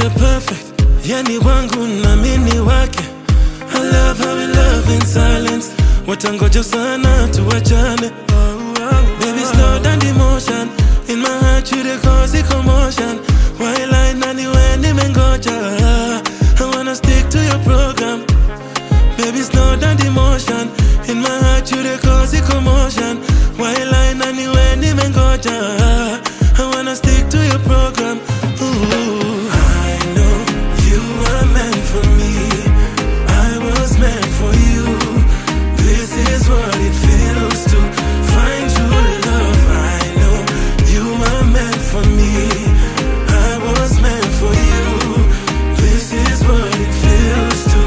Picture perfect, yani wangu na mimi wake. I love how we love in silence. Watangoja sana tuachane. Baby, slow down the motion. In my heart you the cause the commotion. Why lie nani we nimengoja? I wanna stick to your program. Baby, slow down the motion. In my heart you the cause the commotion. Why lie nani we nimengoja? I wanna stick to your program. Ooh, I know you were meant for me. I was meant for you. This is what it feels to find true love. I know you were meant for me. I was meant for you. This is what it feels to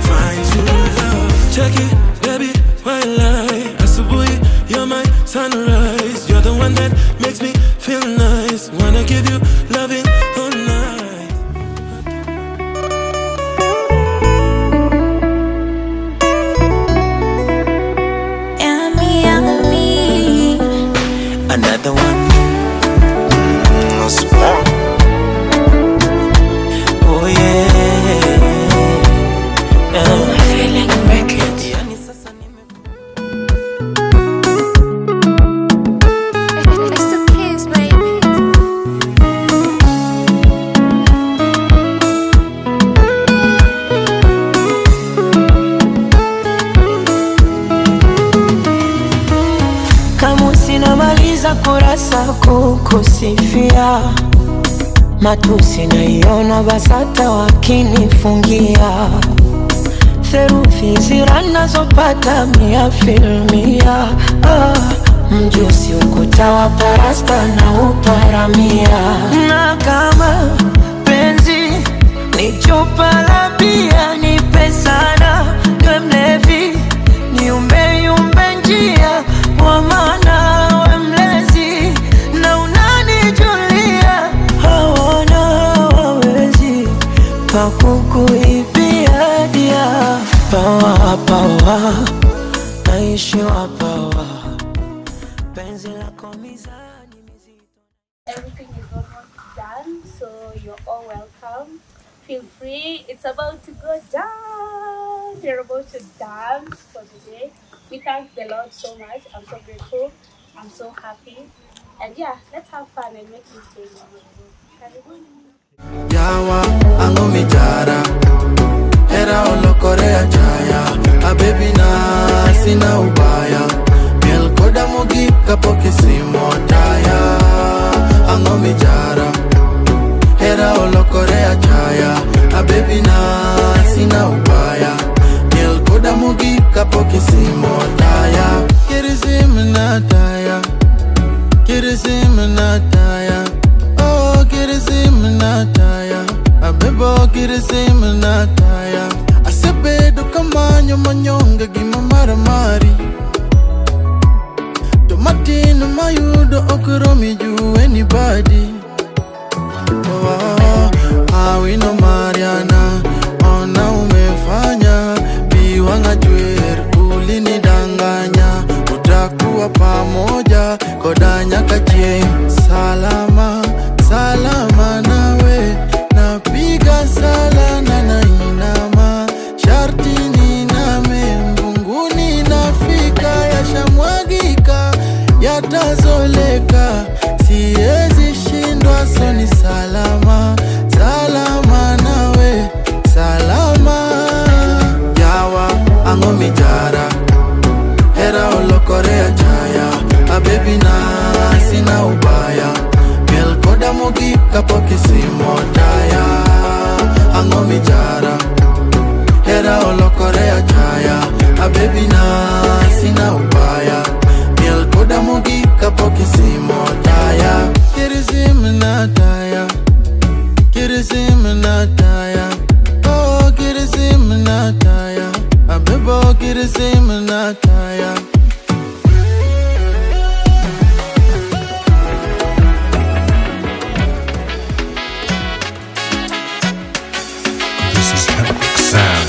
find true love. Check it, baby, why lie? Asubuhi, you're my sunrise. You're the one that makes me feel nice. Wanna give you loving all night. Yummy, yummy. Another one. Oh yeah. I feel like make it. It's the kiss, baby. Kama usinamaliza kurasa kukusifia, matusi naiona BASATA wakinifungia, therufi zira nazopata mia filmia. Ah, mjusi ukuta wa parasta na uparamia, na kama penzi ni chupa la bia, nipe sana niwe mlevi, niumbe yumbe njia, kwa maana we mlezi na unanijulia, hawana wawezi pa kukuibia dia. Pawa pawa naishi wa pawa, penzi lako mizani mizito. Everything is almost done, so you're all welcome. Feel free. It's about to go down. We're about to dance for the day. We thank the Lord so much. I'm so grateful. I'm so happy. And yeah, let's have fun and make this day memorable. Karibuni. Yawa ango mijara hera olokorea chaya a baby na sina ubaya miel koda mugi kapoki simo taya ango mijara hera olokorea chaya a baby na sina ubaya miel koda mugi kapoki simo taya kirizim na taya kirizim na taya oh kirizim na taya abebo kirizim na taya asebedo kamanyo manyonge gima maramari tomatino mayudo okromi ju anybody. Oh, awino Mariana ona umefanya biwanga chwer ulinidanganya utakuwa pamoja kodanya kachie salama salama nawe napiga sala na nainama sharti niname mbunguni nafika yashamwagika yatazoleka siwezi shindwa soni salama salama nawe salama. Yawa ango mijara hera olokorea chaya a baby na sina ubaya miel koda mugi kapoki simo taya ango mijara hera olokorea chaya a baby na sina ubaya miel koda mugi kapoki simo taya kirizim na taya kirizim na taya oh kirizim na taya abebo kirizim na taya. This is Epic Sound.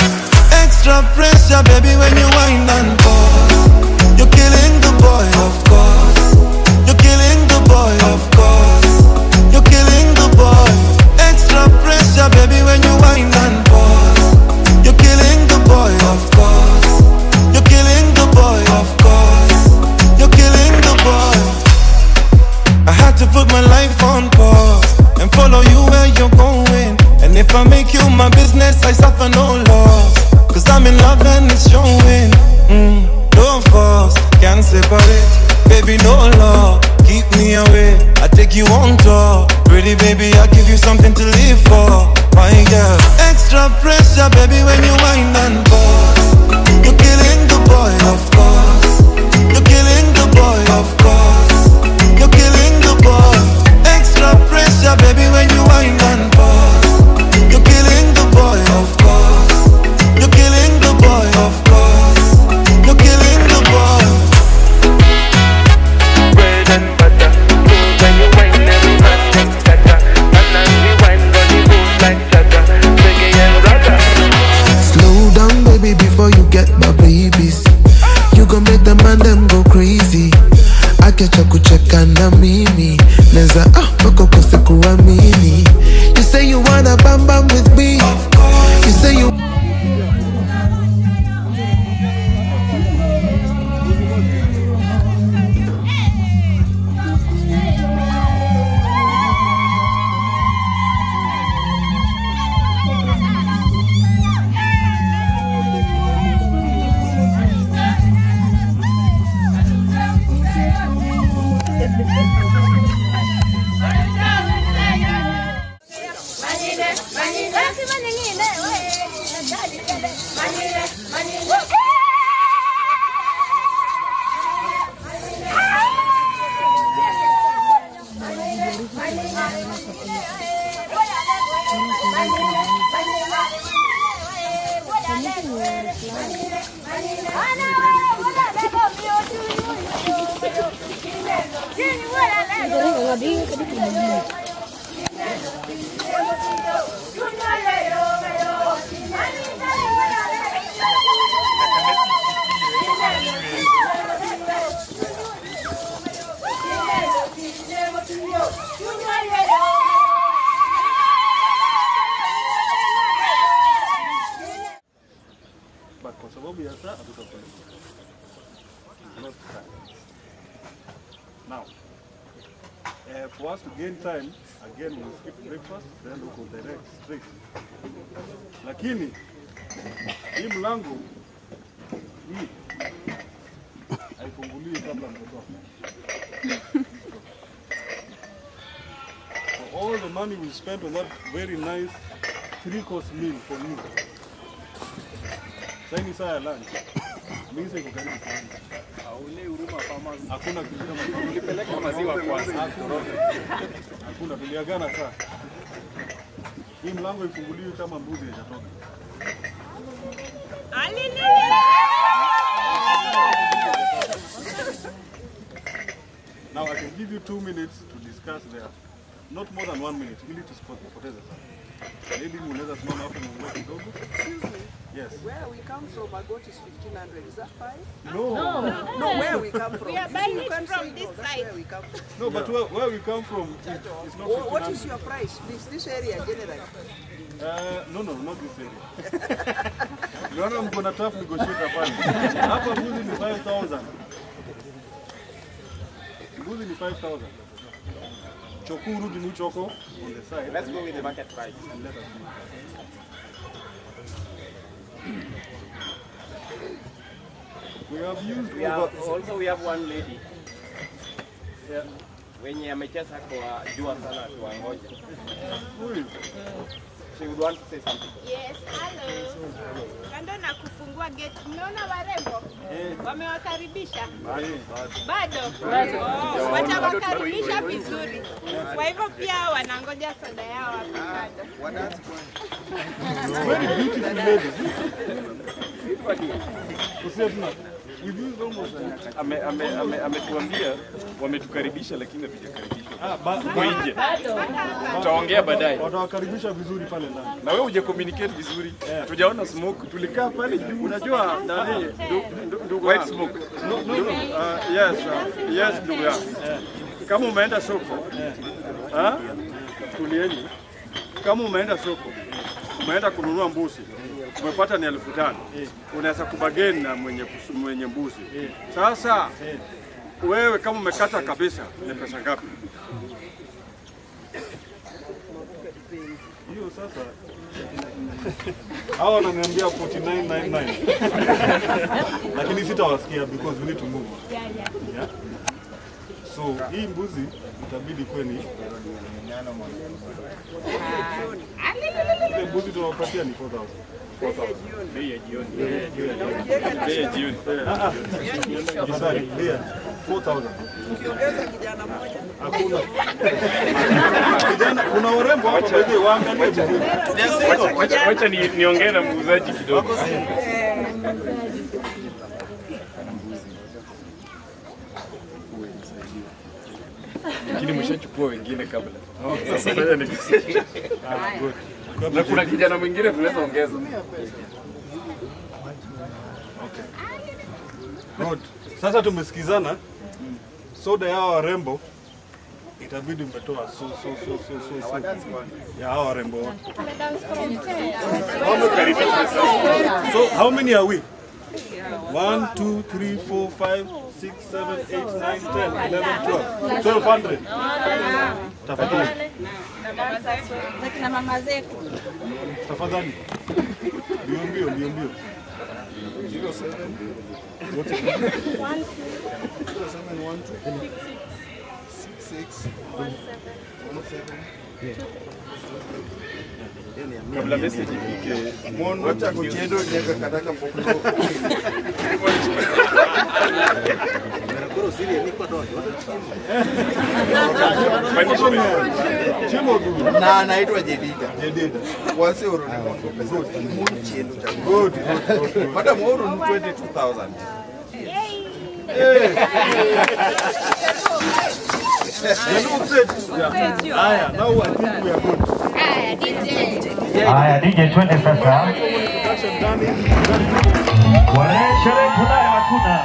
Extra pressure, baby, when you wind and pause. You're killing the boy, of course. You're killing the boy, of course. You're killing the boy. Extra pressure, baby. Ukiacha kucheka na mimi neza mpaka ukose kuamini. You say you wanna bam bam with me. You say you Now, for us to gain time, again we'll skip breakfast, then we'll go direct straight. Lakini, hii mlango hii haifunguliwi kabla mtoto. For all the money we spent on that very nice 3-course meal for you. Sasa ni saa ya lunch. Mimi siko karibu sana. Hakuna kitu kama ulipeleka maziwa kwanza. Hakuna, tuliagana saa. Hii mlango ifunguliwe kama mbuzi haijatoka. Now I can give you 2 minutes to discuss there. Not more than 1 minute. Ili tusipoteze sana. Maybe unaweza simama hapo muongee kidogo. Excuse me. Yes. Where we come from, a goat is 1500. Is that fine? No. No, where we come from. We are buying it from this side. Where we come from. No, but where we come from, it's not 1500. What is your price? This area generally? No, not this area. Naona mko na tough negotiator pale. Hapa mbuzi ni 5000. Mbuzi ni 5000. Chokuru di muchoko on the side. Let's go with the market price. And let us know. We have used also we have one lady. Yeah. Wenye amecheza kwa jua sana tuwangoja. She would want to say something. Yes, hello. Kando na kufungua gate, mmeona warembo? Wamewakaribisha? Bado. Oh, watawakaribisha vizuri. Kwa hivyo pia wanangoja soda yao hapo kando. Very beautiful ladies. Ametuambia wametukaribisha lakini hatujakaribishwa. Kwa nje. Tutaongea baadaye. Watawakaribisha vizuri pale ndani. Na wewe uje communicate vizuri. Tujaona smoke, tulikaa pale juu. Unajua nani ndugu white smoke. No. Yes, yes ndugu yangu. Kama umeenda soko, tulieni. Kama umeenda soko, umeenda kununua mbuzi, umepata ni 5000. Unaweza kubageni na mwenye mbuzi. Sasa wewe kama umekata kabisa ni pesa ngapi? Hiyo sasa hao wananiambia 4999. Lakini sitawasikia because we need to move on. Yeah. So hii mbuzi itabidi kweni. Ile mbuzi tunawapatia ni 4000. 4000. Bei ya jioni. Bei ya jioni. Afadhali, yeah. 4000. Ukiongeza kijana mmoja. Hakuna. Kijana kuna warembo hapa by the way waangalie vizuri. Wacha niongee na muuzaji kidogo. Lakini mshachukua wengine kabla. Sasa fanya ni na kuna kijana mwingine tunaweza ongeza. Okay. Good. Sasa tumesikizana. Soda ya warembo itabidi mmetoa so ya hawa warembo wote. So how many are we? 1 2 3 4 5 6 7 8 9 10 11 12 1200. Tafadhali. Na mama zetu. Tafadhali. Mbio mbio mbio. 07 wote. 07 1 2 6 6 1 7 1 7. Kabla message ifike, wacha kuchendo nyeka kataka pokro. Na anaitwa Jedida. Jedida. Wase oroni pesa. Mun chendo cha. Good. Madam oru 22,000. Hey. Haya, now I think we are good. Haya, DJ twende sasa. Sherehe tunayo hatuna.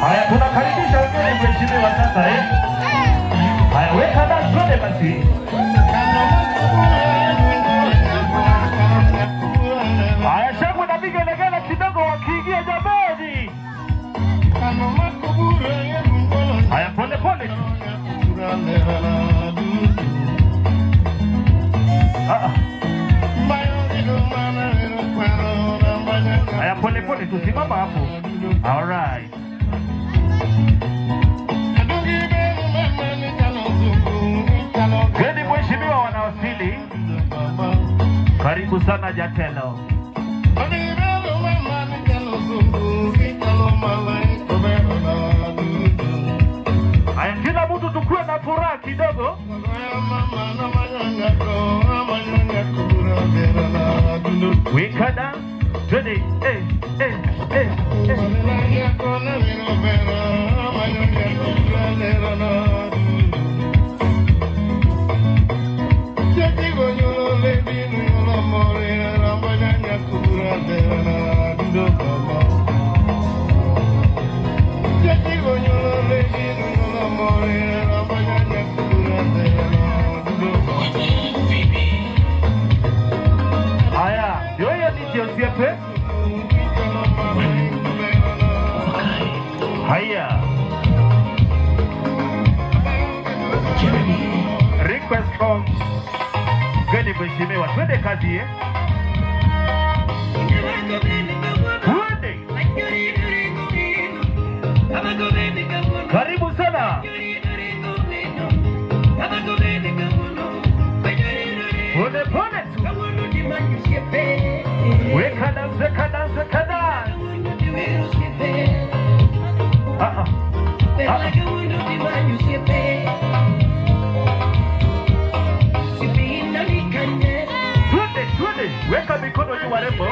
Haya, tunakaribisha wageni mheshimiwa sasa eh. Haya, weka na twende basi. Haya, shangwe na vigelegele kidogo wakiingia jamani. Haya, pole pole tu. Haya, pole pole tu, simama hapo. All right. Geni mheshimiwa wanawasili. Karibu sana Jatelo. Haya, kila mtu tukue na furaha kidogo. We can dance. Twende, eh, eh, eh, eh. Haya, yoyo DJ Osiepe. Haya. Request from Geni mheshimiwa, twende kazi eh. Twende. Karibu sana. Pole pole tu. Weka dance, weka dance, weka dance. Ah ah. Twende, twende. Weka mikono juu warembo.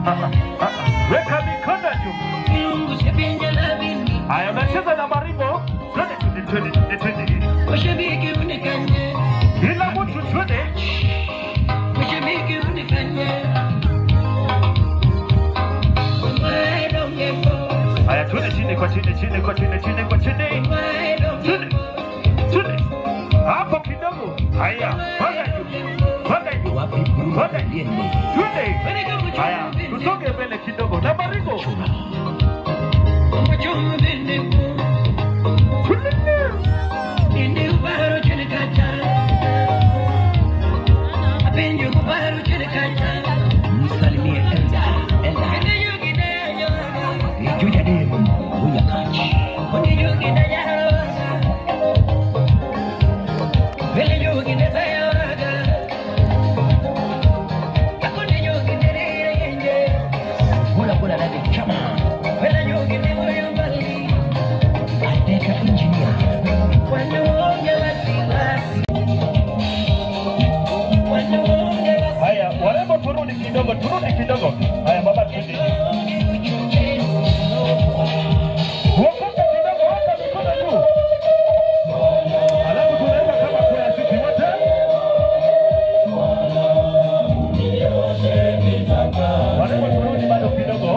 Ah ah. Weka mikono juu. Haya, unacheza na marimbo. Twende, twende, twende, twende. Kila mtu twende. Haya, twende chini kwa chini, chini kwa chini, chini kwa chini. Twende, twende. Hapo kidogo. Haya, panda juu. Panda juu. Panda juu. Twende. Haya, tusonge mbele kidogo. Na maringo. Msalimie Elda, Elda. Juja demu, huya kachi. Bula bula lebe chama. Adeka engineer. Haya, warembo turudi kidogo, turudi kidogo. Haya baba turudi. Wokoka kidogo, weka mikono juu. Alafu tunaenda kama kwa sisi wote. Warembo turudi bado kidogo.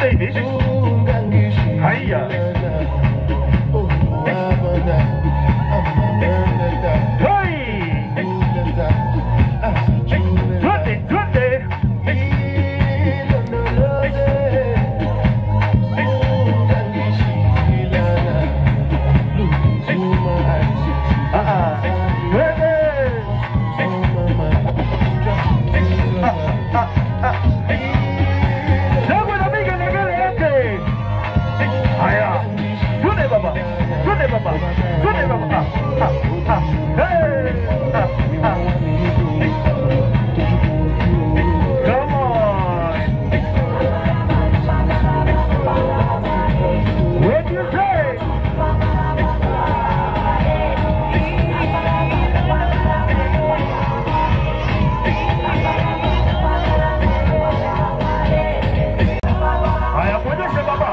Twende hivi. Haya. Hey. Twende, twende. Come on. What do you say? Haya, mwonyeshe baba.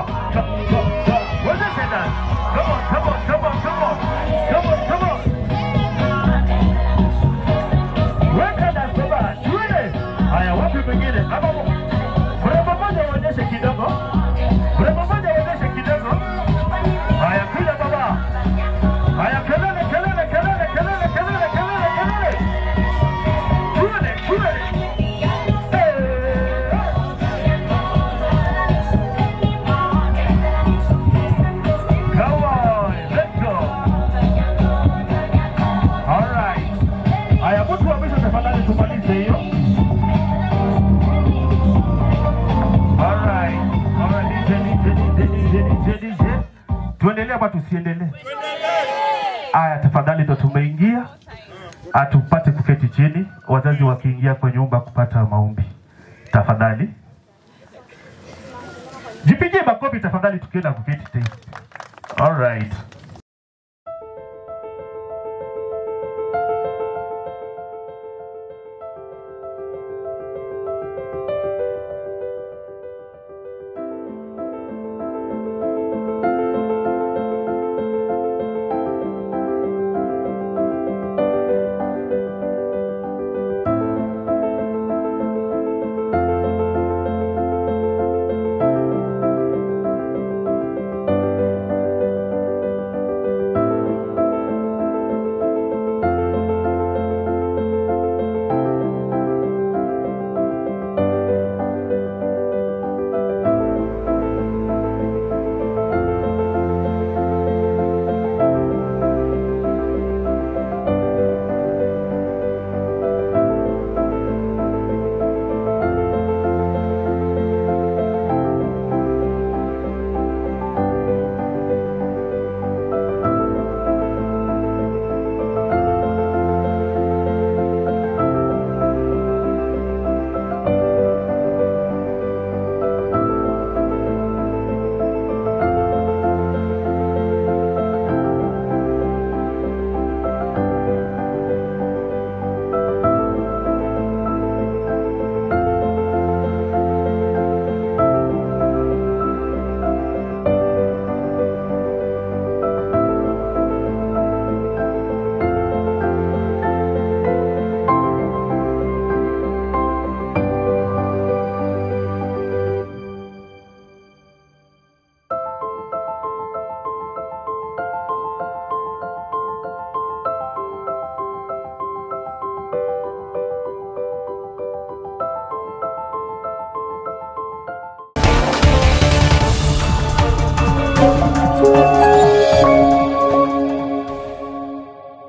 Mwonyeshe dance. Come on, come on, come on, come on. Come on, come on. Weka dance baba. Tuende. Haya, wapi mwingine? Hapa mrembo mmoja uonyeshe kidogo. Mrembo mmoja uonyeshe kidogo. Haya, kuja baba. Haya, kelele, kelele, kelele, kelele, kelele, kelele, kelele. Tuende, tuende. Come on, let's go. All right. Haya, mtu wa mwisho tafadhali tumalize hiyo. All right. All right, DJ, DJ, DJ, DJ, DJ. Tuendelee ama tusiendelee? Haya, tafadhali ndo tumeingia. Atupate kuketi chini, wazazi wakiingia kwa nyumba kupata maombi. Tafadhali. Jipigie makofi tafadhali tukienda kuketi tena. All right.